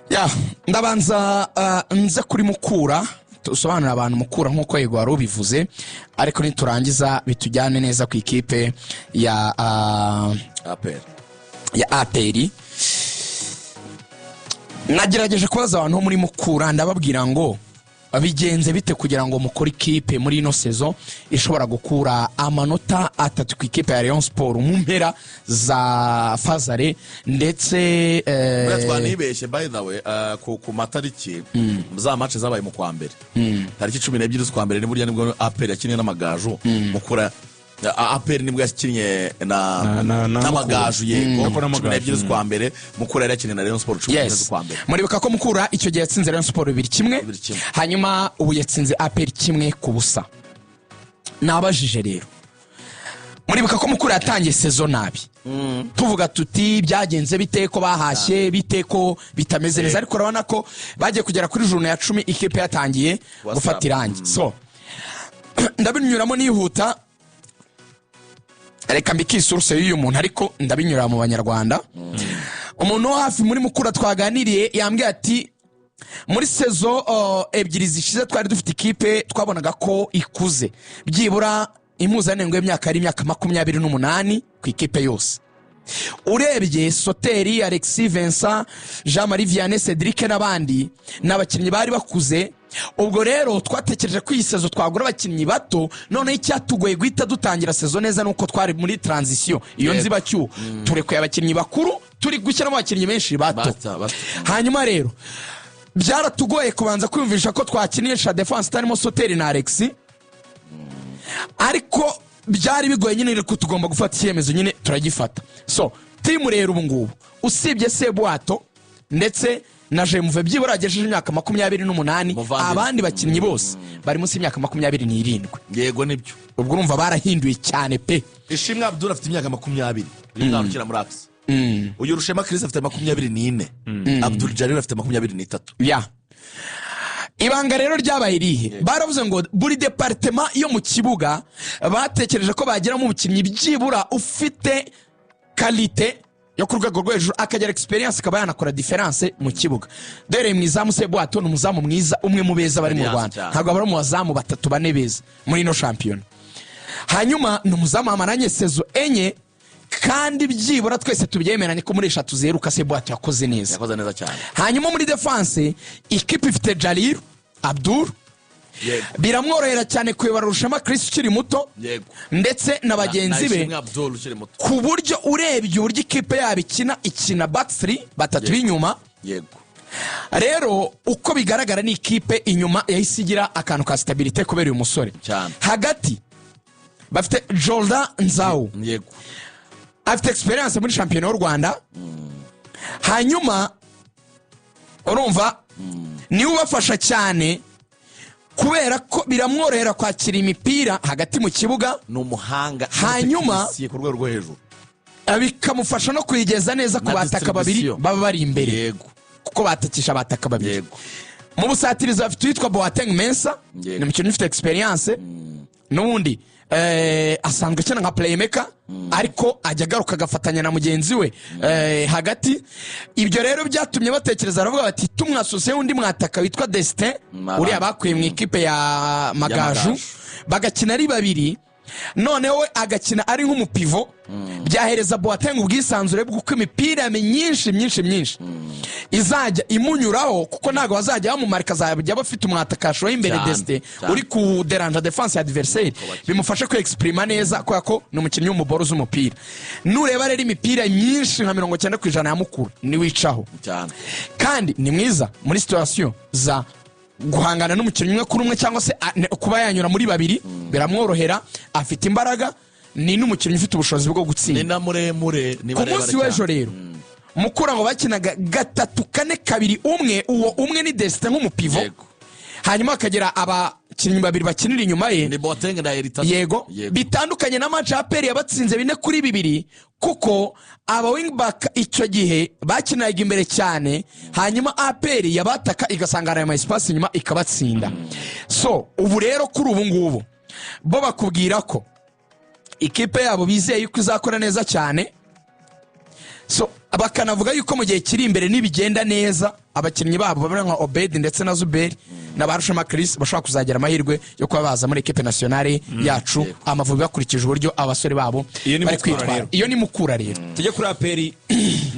Ya, ndabanza nze kuri Mukura, dusobanurira abantu Mukura nk'uko yego wari ubivuze, ariko niturangiza bitujyane neza ku ikipe ya APR. Ya APR. Nagerageje kubaza abantu bo muri Mukura, ndababwira ngo bigenze bite kugira ngo mukore ikipe muri ino saison ishobora gukura amanota 3 ku ikipe ya Rayon Sport mu mpera za phase aller ndetse Buriya twanibeshye, by the way, ku matariki za match zabaye mu kwa mbere, tariki 12 z'ukwa mbere, ni burya nibwo APR yakinnye n'Amagaju. Mukura, APR nibwo yakinnye na na n'Amagaju, yego. Nako n'Amagaju. 12 z'ukwa mbere, Mukura yari yakinnye na Rayon Sport 11 z'ukwa mbere. Muribuka ko Mukura icyo gihe yatsinze Rayon Sport 2-1. 2-1. Hanyuma ubu yatsinze APR 1-0. Nabajije rero, muribuka ko Mukura yatangiye saison nabi, tuvuga tuti byagenze bite ko bahashye, bite ko bitameze neza? Ariko urabona ko bagiye kugera kuri journée ya 10, ikipe yatangiye WhatsApp. gufata irangi. So ndabinyuramo nihuta, reka mbike i source y'uyu muntu, ariko ndabinyura mu Banyarwanda. Umuntu wo hafi muri Mukura twaganiriye yambwiye ati muri saison 2 zishize twari dufite ikipe twabonaga ko ikuze, byibura impuzandengo y'imyaka ari imyaka 28 ku ikipe yose. Urebye Soteri, Alexis, Vincent, Jean Marie Vianney, Cedric n'abandi, ni abakinnyi bari bakuze. Ubwo rero twatekereje ko iyi saison twagura abakinnyi bato. Noneho icyatugoye guhita dutangira saison neza ni uko twari muri transition, iyo nzibacyuho, turekuye abakinnyi bakuru, turi gushyiramo abakinnyi benshi bato. Bato, bato. Hanyuma rero byaratugoye kubanza kwiyumvisha ko twakinisha défense itarimo Soteri na Alexis, ariko byari bigoye nyine, ariko tugomba gufata icyemezo nyine, turagifata. So team rero ubu ngubu, usibye Sebwato ndetse na Jemuve byibura yagejeje imyaka 28, Muvandimwe. abandi bakinnyi bose bari munsi y'imyaka 27. Yego, nibyo. Ubwo urumva barahinduye cyane pe. Ishimwe Abdul afite imyaka 20, uyu mwana ukina muri axe. Uyu Rushema Chris afite 24, Abdul Jalil afite 23. Ya, ibanga rero ryabaye irihe? Baravuze ngo buri département yo mu kibuga batekereje ko bagiramo umukinnyi byibura ufite qualité yo ku rwego rwo hejuru, akagira expérience, akaba yanakora différence mu kibuga. Dore mu izamu, Sebwato ni umuzamu mwiza, umwe mu beza bari mu Expérience Rwanda. cyane. Ntabwo bari mu bazamu batatu bane beza muri ino shampiyona. Hanyuma ni umuzamu wamaranye saison 4, kandi byibura twese tubyemeranye ko muri 3 ziheruka Sebwato yakoze neza. Yakoze neza cyane. Hanyuma muri défense, ikipe ifite Jalil Abdul, biramworohera cyane kuyobora Rushema Chris ukiri muto ndetse na bagenzi Na be, Ishimwe Abdul ukiri muto. ku buryo urebye uburyo ikipe yabo ikina, ikina back three, batatu b'inyuma. Rero uko bigaragara ni ikipe inyuma yahise igira akantu ka stabilité kubera uyu musore. Cyane. Hagati bafite Jordan Nzawu, afite expérience muri shampiyona y'u Rwanda. Hanyuma urumva niwe ubafasha cyane kubera ko biramworohera kwakira imipira hagati mu kibuga. Ni umuhanga. Technicien ku rwego rwo hejuru. Bikamufasha no kuyigeza neza ku Na bataka babiri distribution. baba bari imbere, kuko batakisha abataka babiri. Mu busatirizi bafite uwitwa Boateng Mensa, ni umukinnyi ufite expérience n'ubundi, asanzwe akina nka playmaker, ariko ajya agaruka agafatanya na mugenzi we hagati. Ibyo rero byatumye batekereza, baravuga bati tumwasosiye undi mwataka witwa Destin, uriya bakuye mu ikipe ya Magaju, Magaju. bagakina ari babiri, noneho we agakina ari nk'umu pivot, byahereza Boateng ubwisanzure bw'uko imipira myinshi myinshi myinshi izajya imunyuraho, kuko ntabwo bazajya bamumarika, azajya bafite umwatakasho w'imbere, Destin, uri kuderanja défense ya adversaire, bimufasha kwexprima neza kubera ko ni umukinnyi w'umuboro uzi umupira. Nureba rero imipira myinshi, nka 90% ya Mukura niwicaho. Kandi ni mwiza muri situation za guhangana n'umukinnyi umwe kuri umwe, cyangwa se kuba yanyura muri babiri biramworohera, afite imbaraga, ni n'umukinnyi ufite ubushobozi bwo Ni gutsinda. na muremure, ni Ku barebare munsi w'ejo cyane. rero Mukura ngo bakinaga 3-4-2-1, uwo umwe ni Destin nk'umu pivot, hanyuma hakagira abakinnyi babiri bakinira inyuma ye. Ni Boateng na Erita. Yego. Bitandukanye na match ya APR yabatsinze 4-2, kuko aba wingback icyo gihe bakinaga imbere cyane, hanyuma APR yabataka igasanga hari ama espace inyuma ikabatsinda. So ubu rero kuri ubu ngubu bo bakubwira ko ikipe yabo bizeye yuko izakora neza cyane. So Bakanavuga yuko mu gihe kiri imbere nibigenda neza, abakinnyi babo bamwe nka Obedi ndetse na Zuberi na ba Rushema Chris bashobora kuzagira amahirwe yo kuba baza muri équipe nationale yacu Amavubi, bakurikije uburyo abasore babo Iyo ni bari Mukura kwitwara. rero. Iyo ni Mukura rero. Tujye kuri APR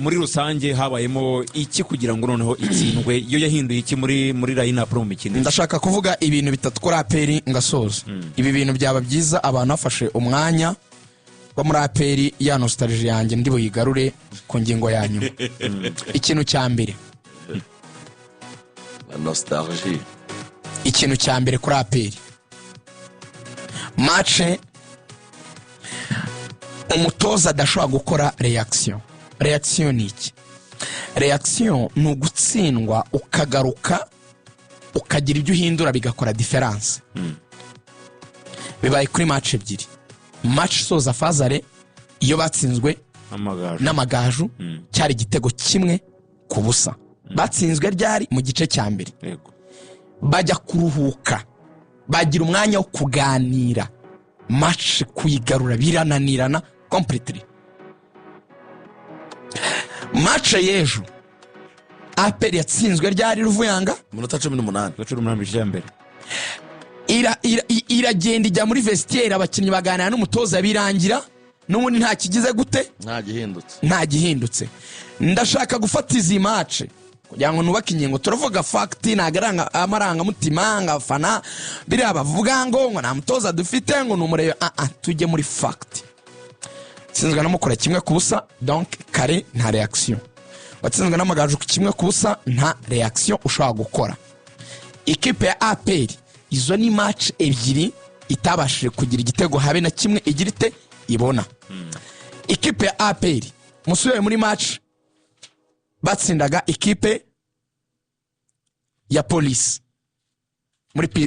muri rusange. Habayemo iki kugira ngo noneho itsindwe? Yo yahinduye iki muri line-up mu mikino? Ndashaka kuvuga ibintu bitatu kuri APR ngasoza. Ibi bintu byaba byiza abantu bafashe umwanya wo muri APR. Ya nostalgie yanjye ndi buyigarure ku ngingo ya nyuma. Ikintu cya mbere, La nostalgie. ikintu cya mbere kuri APR, match umutoza adashobora gukora réaction. Réaction ni iki? Réaction ni ugutsindwa ukagaruka ukagira ibyo uhindura bigakora différence. Bibaye kuri match ebyiri: match isoza phase aller, iyo batsinzwe Amagaju. n'Amagaju, cyari igitego 1-0. Batsinzwe ryari? Mu gice cya mbere. Bajya kuruhuka, bagira umwanya wo kuganira, match kuyigarura birananirana completely. Match y'ejo, APR yatsinzwe ryari, Ruvuyanga? Umunota 18. 18 mu gice cya mbere. Iragenda ijya muri vestiaire, abakinnyi baganira n'umutoza, birangira n'ubundi nta kigize gute? Nta gihindutse. Nta gihindutse. Ndashaka gufata izi match kugira ngo nubake ingingo. Turavuga fact, ntabwo ari amarangamutima ngo abafana biriya bavuga ngo nta mutoza dufite, ngo ni umurebe. Ah ah, tujye muri fact. Watsinzwe na Mukura 1-0, donc kare nta réaction. Watsinzwe n'Amagaju ku 1-0, nta réaction ushobora gukora. Ikipe ya APR, izo ni match ebyiri itabashije kugira igitego habe na kimwe igira ite ibona. Ikipe ya APR, musubire muri match batsindaga ikipe ya Polisi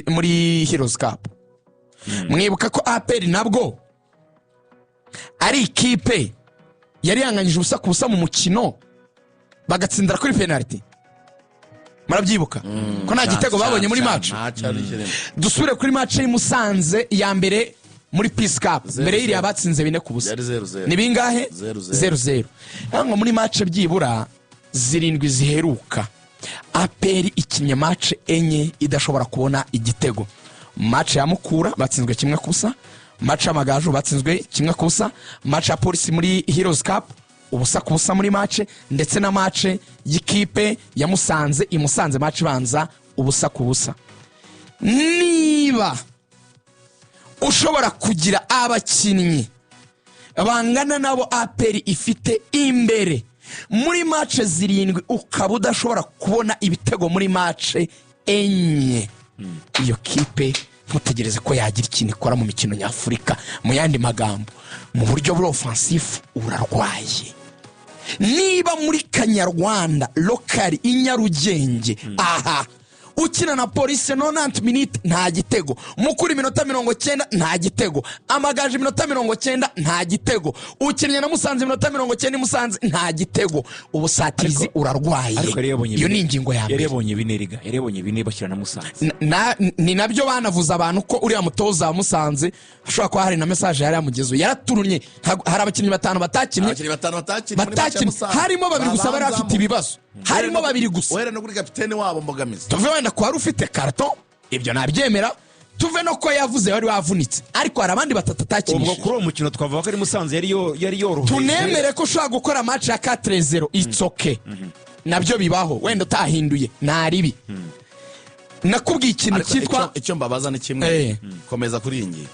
muri Heroes Cup, mwibuka ko APR nabwo ari ikipe yari yanganyije 0-0 mu mukino, bagatsindira kuri penaliti? Murabyibuka ko nta gitego babonye muri match? Nta cyari kirimo. Dusubire kuri match y'i Musanze ya mbere muri Peace Cup, Zeru, mbere y'iriya zeru. batsinze 4-0. Yari 0-0. Ni bingahe? 0-0. 0-0. Ntabwo muri match byibura zirindwi ziheruka, APR ikinnye match enye idashobora kubona igitego. Match ya Mukura batsinzwe 1-0, match y'Amagaju batsinzwe 1-0, match ya Polisi muri Heroes Cup 0-0 muri match, ndetse na match y'ikipe ya Musanze i Musanze, match ibanza, 0-0. Niba ushobora kugira abakinnyi bangana nabo APR ifite imbere muri match zirindwi, ukaba udashobora kubona ibitego muri match enye, iyo kipe ntutegereze ko yagira ikintu ikora mu mikino nyafurika. Mu yandi magambo, mu buryo buri offensif urarwaye. Niba muri Kanyarwanda local i Nyarugenge aha ukina na Polisi 90 minutes nta gitego, Mukura iminota 90 nta gitego, Amagaju iminota 90 nta gitego, ukinnye na Musanze iminota 90 i Musanze nta gitego, ubusatirizi urarwaye. Ariko yari yabonye Iyo bine. ni ingingo ya Yari mbere. yabonye bine riga, yari yabonye bine bashyira na Musanze. Ni nabyo banavuze abantu ko uriya mutoza wa Musanze ashobora kuba hari na message yari yamugezeho, yaraturunye. Hari abakinnyi batanu batakinnye. Abakinnyi batanu batakinnye muri match ya Batakinnye. Musanze. Harimo babiri gusa bari bafite Babanzamo. ibibazo, harimo babiri gusa. Uhere no kuri kapitene wabo Mbogamizi. Tuve wenda ku wari ufite carton, ibyo nabyemera, tuve no ko yavuze wari wavunitse, ariko hari abandi batatu Ubwo atakinishije. kuri uwo mukino twavuga ko ari Musanze yari yoroheje. Tunemere ko ushobora gukora match ya 4-0, it's okay, nabyo bibaho, wenda utahinduye nta ribi. Nakubwiye ikintu Ariko cyitwa icyo mbabaza ni kimwe. Komeza kuri iyi ngingo.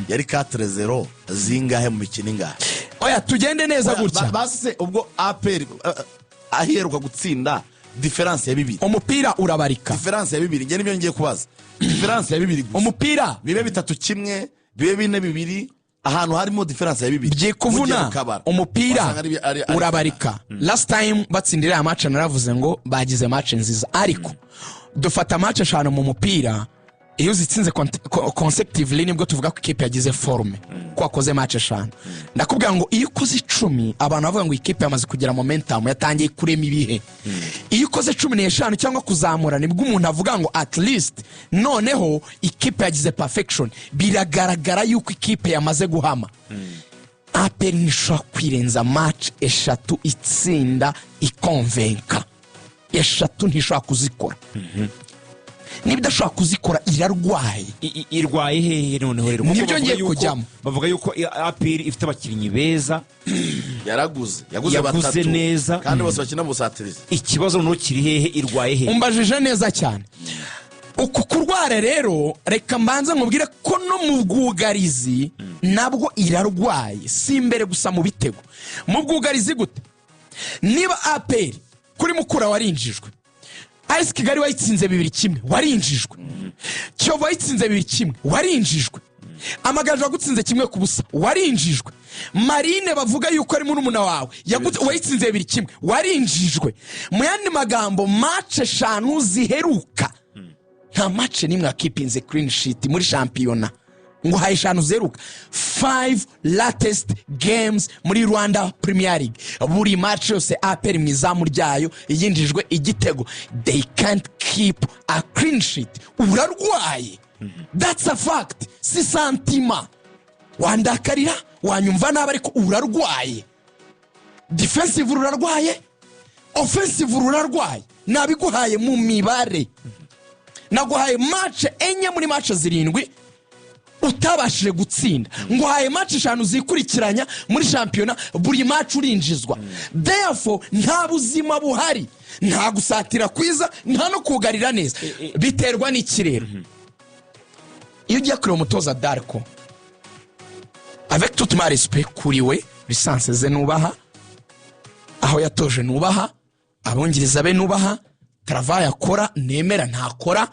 Yari 4-0 zingahe mu mikino ingahe? Oya, tugende neza gutya. Basi se ubwo APR aheruka gutsinda différence ya bibiri? Umupira urabarika. Différence ya bibiri, njye nibyo ngiye kubaza, différence ya bibiri gusa. Umupira Bibe 3-1, bibe 4-2, ahantu harimo différence ya bibiri. Mugiye byikuvuna. mukabara. Umupira Wasanga urabarika. Last time batsindira iriya match naravuze ngo bagize match nziza, ariko dufata match eshanu mu mupira, iyo uzitsinze consecutively nibwo tuvuga ko ikipe yagize forme, ko wakoze match eshanu. Ndakubwira ngo iyo ukoze 10, abantu bavuga ngo ikipe yamaze kugira momentum, yatangiye kurema ibihe. Iyo ukoze 15 cyangwa kuzamura, nibwo umuntu avuga ngo at least noneho ikipe yagize perfection, biragaragara yuko ikipe yamaze guhama. APR ntishobora kwirenza match eshatu itsinda ikonvenka. Eshatu ntishobora kuzikora. Niba idashobora kuzikora, irarwaye. Irwaye hehe noneho rero? Kuko Nibyo bavuga ngiye kujyamo. Bavuga yuko APR ifite abakinnyi beza. Yaraguze, yaguze Yaguze batatu neza. kandi bose bakina mu busatirizi. Ikibazo noneho kiri hehe? Irwaye hehe? Umbajije neza cyane. Uku kurwara rero, reka mbanze nkubwire ko no mu bwugarizi nabwo irarwaye, si imbere gusa mu bitego. Mu bwugarizi gute? Niba APR kuri Mukura warinjijwe, AS Kigali wayitsinze 2-1 warinjijwe, Kiyovu wayitsinze 2-1 warinjijwe, Amagaju wagutsinze 1-0 warinjijwe, Marine bavuga yuko ari murumuna wawe wayitsinze 2-1 warinjijwe. Mu yandi magambo, match eshanu ziheruka nta match n'imwe wakipinze clean sheet muri shampiyona. Ngo haye eshanu ziheruka, five latest games muri Rwanda Premier League, buri match yose APR mu izamu ryayo yinjijwe igitego. They can't keep a clean sheet. Urarwaye, that's a fact. Si sentiment, wandakarira, wanyumva nabi, ariko urarwaye. Defensive urarwaye, offensive urarwaye. Nabiguhaye mu mibare, naguhaye match enye muri match zirindwi utabashije gutsinda, nguhaye match eshanu zikurikiranya muri shampiyona, buri match urinjizwa. Therefore nta buzima buhari, nta gusatira kwiza, nta no kugarira neza. Biterwa n'iki rero? Iyo ugiye kureba umutoza Darko, avec toute ma respect kuri we, licence ze nubaha, aho yatoje nubaha, abongereza be nubaha, travail akora nemera ntakora,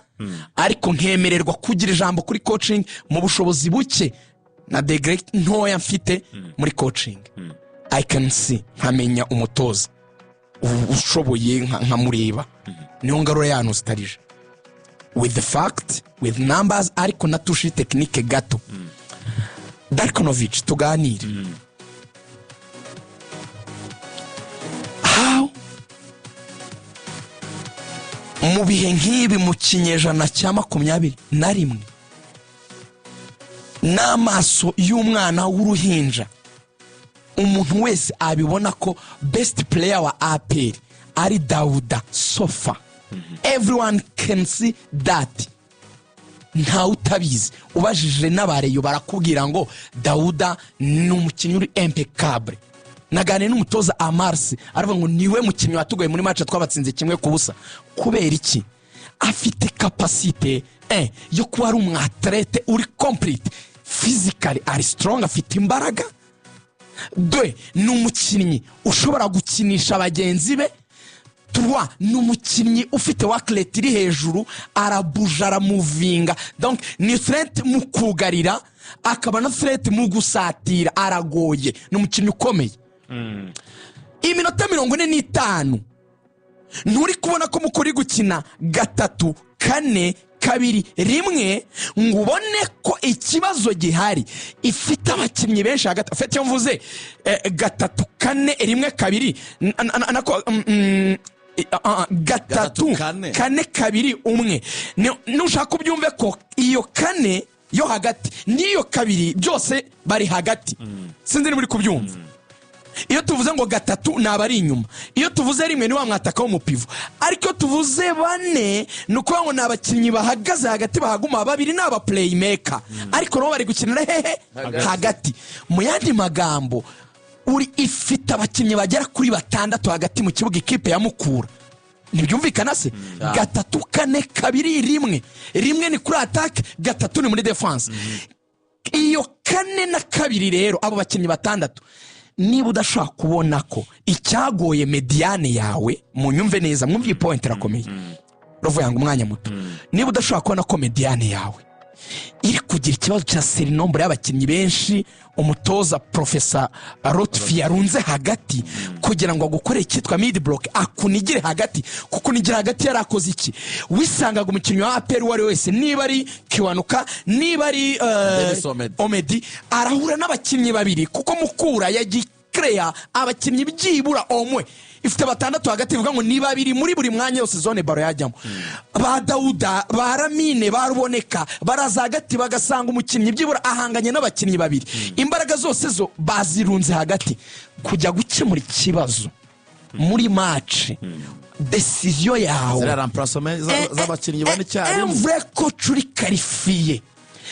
ariko nkemererwa kugira ijambo kuri coaching mu bushobozi buke na degré ntoya mfite muri coaching. I can see, nkamenya umutoza ushoboye, nkamureba. Niyo ngarura ya nostalgie with the fact, with numbers, ariko na touche technique gato. Darko Novic, tuganire. How mu bihe nk'ibi, mu kinyejana cya 21, n'amaso y'umwana w'uruhinja, umuntu wese abibona ko best player wa APR ari Dauda so far? Everyone can see that, ntawe utabizi. Ubajije n'abareyo barakubwira ngo Dauda ni umukinnyi uri impeccable. Naganiriye n'umutoza Amarsi, aravuga ngo niwe mukinnyi watugoye muri match twabatsinze 1-0. Kubera iki? Afite capacité yo kuba ari umu athlète uri complete physically, ari strong, afite imbaraga. Deux, ni umukinnyi ushobora gukinisha bagenzi be. Trois, ni umukinnyi ufite work rate iri hejuru, arabuja, aramuvinga. Donc ni threat mu kugarira, akaba na threat mu gusatira, aragoye, ni umukinnyi ukomeye. Iminota 45 nturi kubona ko mukuri gukina 3 4 2 1, ngo ubone ko ikibazo gihari? Ifite abakinnyi benshi hagati. Ufite icyo mvuze, 3 4 1 2, nako 3 3, 4. 4 2 1. Nushaka ubyumve ko iyo 4 yo hagati n'iyo 2 byose bari hagati. Sinzi niba uri kubyumva. Iyo tuvuze ngo 3 ni abari inyuma, iyo tuvuze 1 ni wa mwataka w'umu pivot, ariko iyo tuvuze 4 ni ukuvuga ngo ni abakinnyi bahagaze hagati bahaguma. Babiri ni aba playmaker, ariko nabo bari gukinira hehe? Hagati. Mu yandi magambo, uri ifite abakinnyi bagera kuri batandatu hagati mu kibuga, ikipe ya Mukura. Ntibyumvikana se? 3 4 2 1. 1 ni kuri attaque, 3 ni muri défense. Iyo 4 na 2 rero, abo bakinnyi batandatu, niba udashobora kubona ko icyagoye médiane yawe, munyumve neza, mwumve iyi point irakomeye, ruvuga ngo umwanya muto, niba udashobora kubona ko médiane yawe iri kugira ikibazo cya surnombre y'abakinnyi benshi, umutoza Professor Lotfi yarunze hagati kugira ngo agukore icyitwa mid block, akunigire hagati. Kukunigira hagati yarakoze iki? Wisangaga umukinnyi wa APR uwo ari we wese, niba ari Kiwanuka, niba ari Denis Omedi. Omedi, arahura n'abakinnyi babiri, kuko Mukura yagiye kereya abakinnyi byibura omwe. Ifite batandatu hagati, bivuga ngo ni babiri muri buri mwanya yose zone ballon yajyamo. Ba Dawuda, ba Lamine, ba Ruboneka baraza hagati, bagasanga umukinnyi byibura ahanganye n'abakinnyi babiri. Imbaraga zose zo bazirunze hagati kujya gukemura ikibazo muri match. Décision yawe, Ziriya remplacement z'abakinnyi bane icyarimwe. Un vrai coach uri qualifié,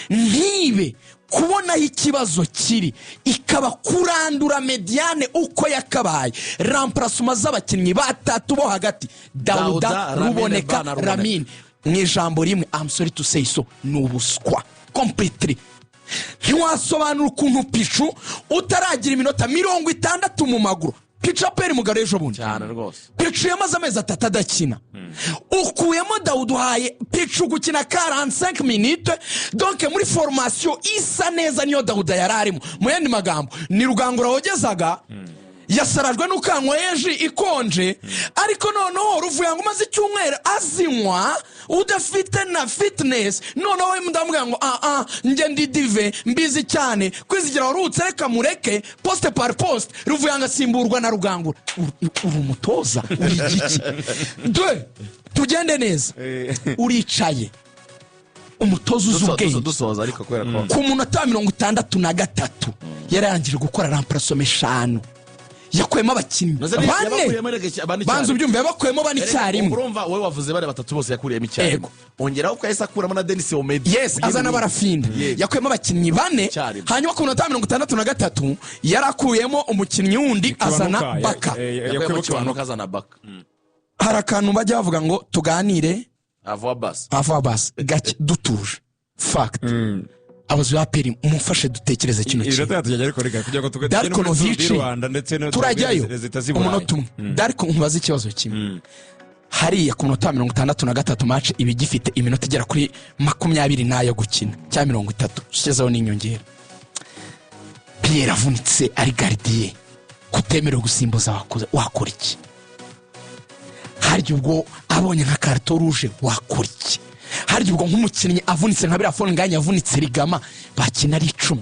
ntibe kubona aho ikibazo kiri, ikaba kurandura médiane uko yakabaye, remplacement z'abakinnyi batatu bo hagati, Dawuda, Dawuda, Lamine, Ruboneka, Bana, Ruboneka. Lamine. Mu ijambo rimwe, I'm sorry to say so, ni ubuswa completely. Ntiwasobanura ukuntu Pichu utaragira iminota 60 mu maguru, Pichu APR mugaro ejo bundi. Cyane rwose. Pichu yamaze amezi 3 adakina, ukuyemo Dawudi, uhaye Pichu gukina 45 minutes. Donc muri formation isa neza niyo Dawuda yari arimo. Mu yandi magambo, ni Rugangura wogezaga, yasarajwe n'uko yanyweye jus ikonje, ariko noneho Ruvuyanga umaze icyumweru azinywa, udafite na fitness, noneho we ndamubwira ngo ah ah, njye ndi dive mbizi cyane kwizigira waruhutse, reka mureke poste par poste. Ruvuyanga asimburwa na Rugangura. Uri umutoza, uri igiki? De tugende neza, uricaye, umutoza uzi ubwenge. Dusoza ariko, kubera ko Ku munota wa 63 yararangije gukora remplacement eshanu, yakuyemo abakinnyi bane. Yabakuyemo bane Banza icyarimwe. ubyumve, yabakuyemo bane icyarimwe. Urumva, wowe wavuze bari batatu bose yakuriyemo icyarimwe. Yego. Ongeraho ko yahise akuramo na Denis Omedi. Yes, azana Barafinda. Yakuyemo abakinnyi bane. Icyarimwe. Hanyuma ku munota wa 63 yarakuyemo umukinnyi wundi, azana Kiwanuka, Baka. Yakuyemo yakuyemo Kiwanuka, azana Baka. Hari akantu bajya bavuga ngo tuganire Avuga basi. Ava basi gake, dutuje. Fact, abayobozi ba APR, mumfashe dutekereze kino kintu. Iminota yatujyanye, ariko reka kugira ngo tugere Darko muri Tour du Novic, Rwanda ndetse no turajyayo. Leta z'i Burayi. Umunota umwe. Darko, nkubaze ikibazo kimwe. Hariya ku munota wa 63, match iba igifite iminota igera kuri 20 n'ayo gukina, cyangwa 30 ushyizeho n'inyongera. Pierre avunitse ari gardien, kutemerewe gusimbuza, wakora iki? Harya ubwo abonye nka carton rouge, wakora iki? Harya ubwo nk'umukinnyi avunitse nka biriya Fonganya yavunitse ligament, bakina ari 10?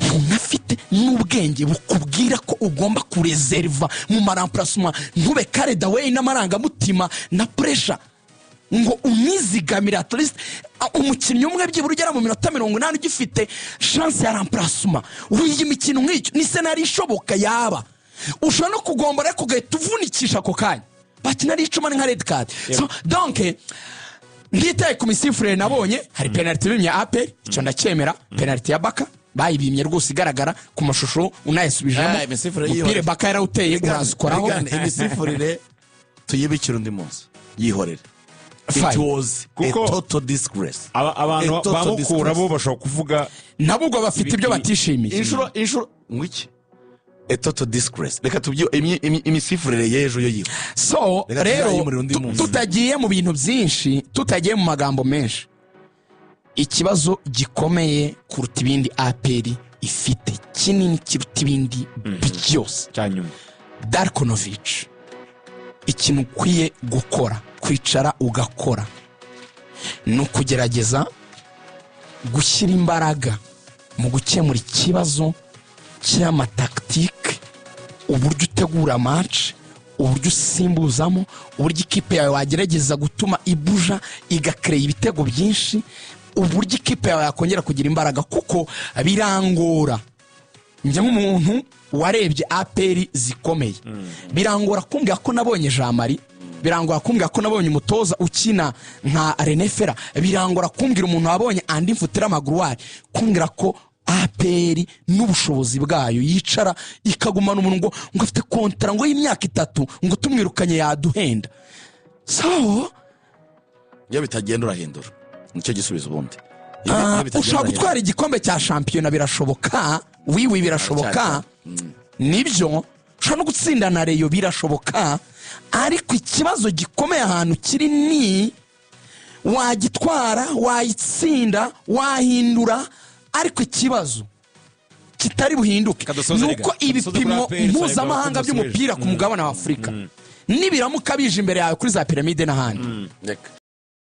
Ntunafite n'ubwenge bukubwira ko ugomba kurezeriva mu ma remplacement, ntube carried away n'amarangamutima na pressure, ngo unizigamire at least umukinnyi umwe byibura ugera mu minota 80 ugifite chance ya remplacement. Wiga imikino nk'icyo ni scénario ishoboka yaba ushobora no kugombora, ariko ugahita uvunikisha ako kanya. Bakina ari 10, ni nka red card. So donc, ntitaye ku misifurire nabonye, hari penaliti bimye APR, icyo ndacyemera. Penaliti ya Baka bayibimye rwose, igaragara ku mashusho unayasubijemo. Ah, imisifurire Umupira yihorere. Baka yarawuteye, urazikoraho. Rigane, imisifurire tuyibikire undi munsi, yihorere. It Fine. was a total disgrace. Abantu A total ba Mukura disgrace. bo bashobora kuvuga. Nabo ubwo bafite ibyo batishimiye. Inshuro ngwiki, a total disgrace. Reka tubyi imisifurire y'ejo yo yiwe. So Reka rero, tuzayimurire undi munsi. tutagiye mu bintu byinshi, tutagiye mu magambo menshi, ikibazo gikomeye kuruta ibindi APR ifite, kinini kiruta ibindi byose, Cya nyuma. Darko Novic, ikintu ukwiye gukora, kwicara ugakora, ni ukugerageza gushyira imbaraga mu gukemura ikibazo cy'ama tactique, uburyo utegura match, uburyo usimbuzamo, uburyo ikipe yawe wagerageza gutuma ibuja igakereye ibitego byinshi, uburyo ikipe yawe yakongera kugira imbaraga, kuko birangora. Njye nk'umuntu warebye APR zikomeye, birangora kumbwira ko nabonye Jean Marie, birangora kumbwira ko nabonye umutoza ukina nka Rene Fera, birangora kumbwira umuntu wabonye andi mfutira amaguruwari, kumbwira ko APR n'ubushobozi bwayo yicara ikagumana umuntu ngo afite contrat ngo y'imyaka 3, ngo tumwirukanye yaduhenda. So Iyo bitagenda urahindura, nicyo gisubizo ubundi. Iyo bitagenda ushobora urahindura. Gutwara igikombe cya shampiyona birashoboka, wiwi birashoboka, nibyo. Ushobora no gutsinda na Rayon, birashoboka. Ariko ikibazo gikomeye ahantu kiri ni wagitwara, wayitsinda, wahindura, ariko ikibazo kitari buhinduke Kadusoze ni rega. uko Kadusoze kuri ibipimo APR, mpuzamahanga Sayibwa, by'umupira ku mugabane wa Afurika nibiramuka bije imbere yawe kuri za Piramide n'ahandi. Reka.